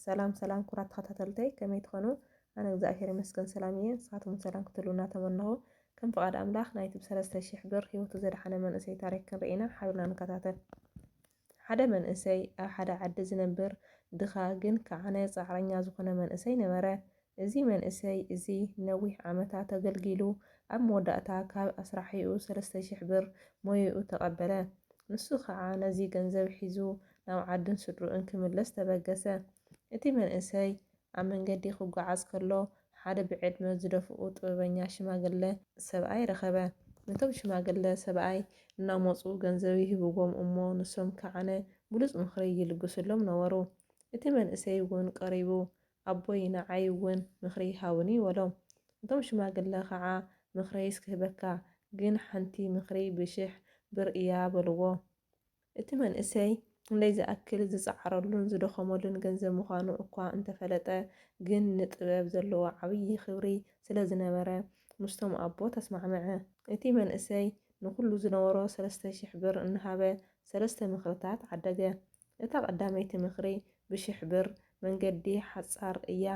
ሰላም ሰላም ክቡራት ተኸታተልተይ፣ ከመይ ትኾኑ? ኣነ እግዚኣብሔር ይመስገን ሰላም እየ። ንስኻትኩም ሰላም ክትህልውና ተመነኹ። ከም ፍቓድ ኣምላኽ ናይቲ ብሰለስተ ሺሕ ብር ህይወቱ ዘድሓነ መንእሰይ ታሪክ ክንርኢ ኢና፣ ሓቢርና ንከታተል። ሓደ መንእሰይ ኣብ ሓደ ዓዲ ዝነብር ድኻ ግን ከዓነ ጻዕረኛ ዝኾነ መንእሰይ ነበረ። እዚ መንእሰይ እዚ ነዊሕ ዓመታት ኣገልጊሉ ኣብ መወዳእታ ካብ ኣስራሒኡ ሰለስተ ሺሕ ብር ሞይኡ ተቐበለ። ንሱ ኸዓ ነዚ ገንዘብ ሒዙ ናብ ዓድን ስድርኡን ክምለስ ተበገሰ። እቲ መንእሰይ ኣብ መንገዲ ክጓዓዝ ከሎ ሓደ ብዕድመ ዝደፍኡ ጥበበኛ ሽማግለ ሰብኣይ ረኸበ። ነቶም ሽማግለ ሰብኣይ እናመፁ ገንዘብ ይህብዎም እሞ ንሶም ከዓነ ብሉፅ ምኽሪ ይልግስሎም ነበሩ። እቲ መንእሰይ እውን ቀሪቡ ኣቦይ ንዓይ እውን ምኽሪ ሃቡኒ በሎም። እቶም ሽማግለ ከዓ ምኽረይስ ክህበካ ግን ሓንቲ ምኽሪ ብሽሕ ብር እያ በልዎ። እቲ መንእሰይ ክንደይ ዝኣክል ዝፀዓረሉን ዝደኸመሉን ገንዘብ ምዃኑ እኳ እንተፈለጠ ግን ንጥበብ ዘለዎ ዓብዪ ክብሪ ስለ ዝነበረ ምስቶም ኣቦ ተስማዕመዐ። እቲ መንእሰይ ንኹሉ ዝነበሮ ሰለስተ ሽሕ ብር እናሃበ ሰለስተ ምኽርታት ዓደገ። እታ ቀዳመይቲ ምኽሪ ብሽሕ ብር መንገዲ ሓፃር እያ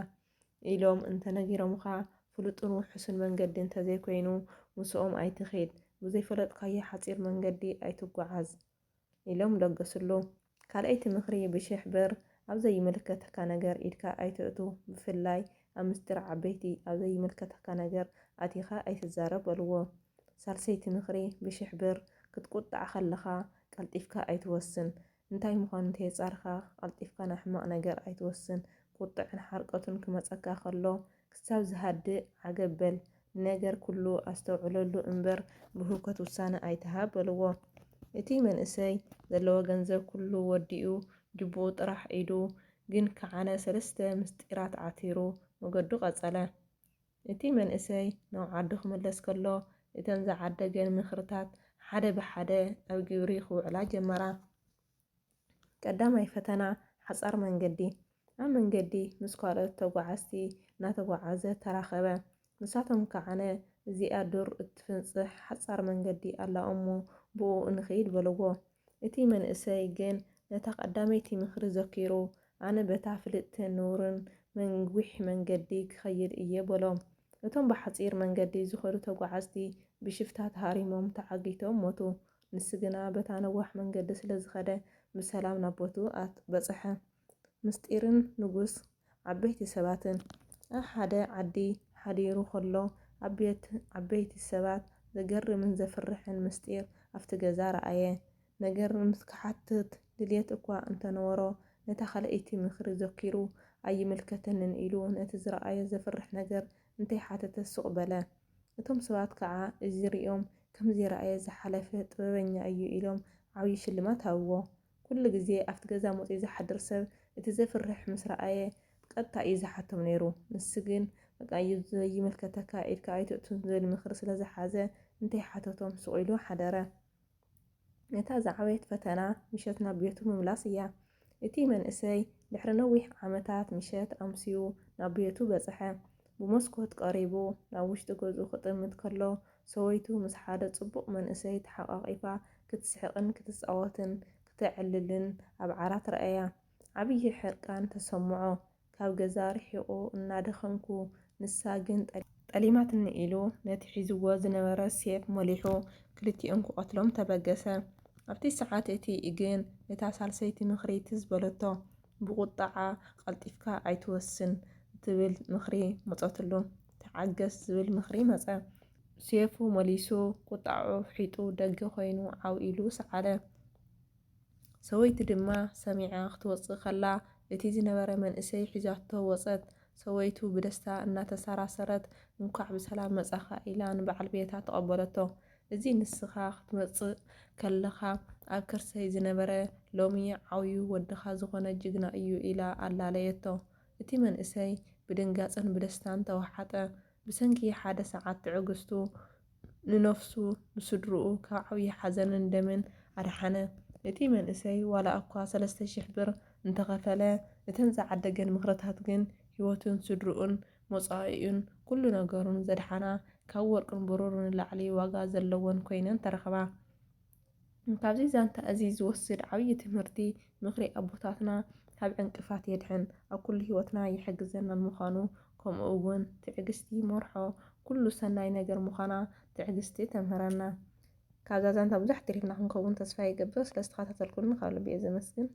ኢሎም እንተነጊሮምኻ ፍሉጥን ውሑስን መንገዲ እንተዘይኮይኑ ምስኦም ኣይትኺድ፣ ብዘይፈለጥካዮ ሓፂር መንገዲ ኣይትጓዓዝ ኢሎም ለገስሉ። ካልኣይቲ ምኽሪ ብሽሕ ብር ኣብ ዘይምልከተካ ነገር ኢድካ ኣይተእቱ፣ ብፍላይ ኣብ ምስጢር ዓበይቲ ኣብ ዘይምልከተካ ነገር ኣቲኻ ኣይትዛረብ በልዎ። ሳልሰይቲ ምኽሪ ብሽሕ ብር ክትቁጣዕ ከለኻ ቀልጢፍካ ኣይትወስን። እንታይ ምዃኑ እንተየጻርኻ ቀልጢፍካ ናብ ሕማቕ ነገር ኣይትወስን። ቁጥዕን ሓርቀቱን ክመጸካ ከሎ ክሳብ ዝሃድእ ዓገብ በል። ንነገር ኩሉ ኣስተውዕለሉ እምበር ብህውከት ውሳነ ኣይትሃብ በልዎ። እቲ መንእሰይ ዘለዎ ገንዘብ ኩሉ ወዲኡ ጅቡኡ ጥራሕ ኢዱ ግን ከዓነ ሰለስተ ምስጢራት ዓቲሩ መገዱ ቀጸለ። እቲ መንእሰይ ናብ ዓዱ ክምለስ ከሎ እተን ዝዓደገን ምኽርታት ሓደ ብሓደ ኣብ ግብሪ ክውዕላ ጀመራ። ቀዳማይ ፈተና ሓጻር መንገዲ። ኣብ መንገዲ ምስ ካልኦት ተጓዓዝቲ እናተጓዓዘ ተራኸበ። ንሳቶም ከዓነ እዚኣ ዱር እትፍንጽሕ ሓጻር መንገዲ ኣላ እሞ ብኡ እንኺድ በልዎ። እቲ መንእሰይ ግን ነታ ቀዳመይቲ ምኽሪ ዘኪሩ ኣነ በታ ፍልጥትን ንቡርን ነዊሕ መንገዲ ክኸይድ እየ በሎም። እቶም ብሓጺር መንገዲ ዝኸዱ ተጓዓዝቲ ብሽፍታ ተሃሪሞም ተዓጊቶም ሞቱ። ንሱ ግና በታ ነዋሕ መንገዲ ስለ ዝኸደ ብሰላም ናብ ቦትኡ ኣት- በጽሐ። ምስጢርን ንጉስ ዓበይቲ ሰባትን። ኣብ ሓደ ዓዲ ሓዲሩ ከሎ ኣብ ቤት ዓበይቲ ሰባት ዘገርምን ዘፍርሕን ምስጢር ኣብቲ ገዛ ረኣየ። ነገር ምስ ክሓትት ድልየት እኳ እንተነበሮ ነታ ካልኣይቲ ምኽሪ ዘኪሩ ኣይምልከተንን ኢሉ ነቲ ዝረኣዮ ዘፍርሕ ነገር እንተይሓተተ ሱቕ በለ። እቶም ሰባት ከዓ እዚ ሪኦም ከም ዘይረኣየ ዝሓለፈ ጥበበኛ እዩ ኢሎም ዓብዪ ሽልማት ሃብዎ። ኩሉ ግዜ ኣብቲ ገዛ መፂኡ ዝሓድር ሰብ እቲ ዘፍርሕ ምስ ረኣየ ቀጥታ እዩ ዝሓቶም ነይሩ። ንሱ ግን በቃ እዩ ዘይምልከተካ ኢድካ ኣይተእቱን ዝብል ምኽሪ ስለ ዝሓዘ እንተይሓተቶም ስቕ ኢሉ ሓደረ። እታ ዝዓበየት ፈተና ምሸት ናብ ቤቱ ምምላስ እያ። እቲ መንእሰይ ድሕሪ ነዊሕ ዓመታት ምሸት ኣምስዩ ናብ ቤቱ በጽሐ። ብመስኮት ቀሪቡ ናብ ውሽጢ ገዝኡ ክጥምት ከሎ ሰበይቱ ምስ ሓደ ጽቡቕ መንእሰይ ተሓቋቒፋ ክትስሕቕን ክትጻወትን ክተዕልልን ኣብ ዓራት ረኣያ። ዓብዪ ሕርቃን ተሰምዖ። ካብ ገዛ ርሒቑ እናደኸምኩ ንሳ ግን ጠሊማትኒ ኢሉ ነቲ ሒዝዎ ዝነበረ ሴፍ መሊሑ ክልቲኦም ክቐትሎም ተበገሰ። ኣብቲ ሰዓት እቲ ግን እታ ሳልሰይቲ ምኽሪ ትዝ በለቶ። ብቑጠዓ ቀልጢፍካ ኣይትወስን ትብል ምኽሪ መጸትሉ። ተዓገስ ዝብል ምኽሪ መጸ። ሴፉ መሊሱ ቁጣዑ ፊሒጡ ደገ ኮይኑ ዓው ኢሉ ሰዓለ። ሰበይቲ ድማ ሰሚዓ ክትወጽእ ከላ እቲ ዝነበረ መንእሰይ ሒዛቶ ወጸት። ሰበይቱ ብደስታ እናተሰራሰረት እንኳዕ ብሰላም መጻኻ ኢላ ንበዓል ቤታ ተቐበለቶ። እዚ ንስኻ ክትመጽእ ከለኻ ኣብ ከርሰይ ዝነበረ ሎሚ ዓውዩ ወድኻ ዝኾነ ጅግና እዩ ኢላ ኣላለየቶ። እቲ መንእሰይ ብድንጋጸን ብደስታን ተወሓጠ። ብሰንኪ ሓደ ሰዓት ትዕግስቱ ንነፍሱ ንስድርኡ ካብ ዓብዪ ሓዘንን ደምን ኣድሓነ። እቲ መንእሰይ ዋላ እኳ ሰለስተ ሽሕ ብር እንተኸፈለ እተን ዝዓደገን ምኽርታት ግን ህይወቱን ስድርኡን መጻኢኡን ኩሉ ነገሩን ዘድሓና ካብ ወርቅን ብሩርን ንላዕሊ ዋጋ ዘለወን ኮይነን ተረኸባ። ካብዚ ዛንታ እዚ ዝወስድ ዓብዪ ትምህርቲ ምኽሪ ኣቦታትና ካብ ዕንቅፋት የድሕን፣ ኣብ ኩሉ ህይወትና ይሕግዘናን ምዃኑ፣ ከምኡ እውን ትዕግስቲ መርሖ ኩሉ ሰናይ ነገር ምዃና ትዕግስቲ ተምህረና። ካብዛ ዛንታ ብዙሕ ትሪፍና ክንከውን ተስፋ ይገብር። ስለ ዝተኸታተልኩኒ ካብ ልቢ እየ ዘመስግን።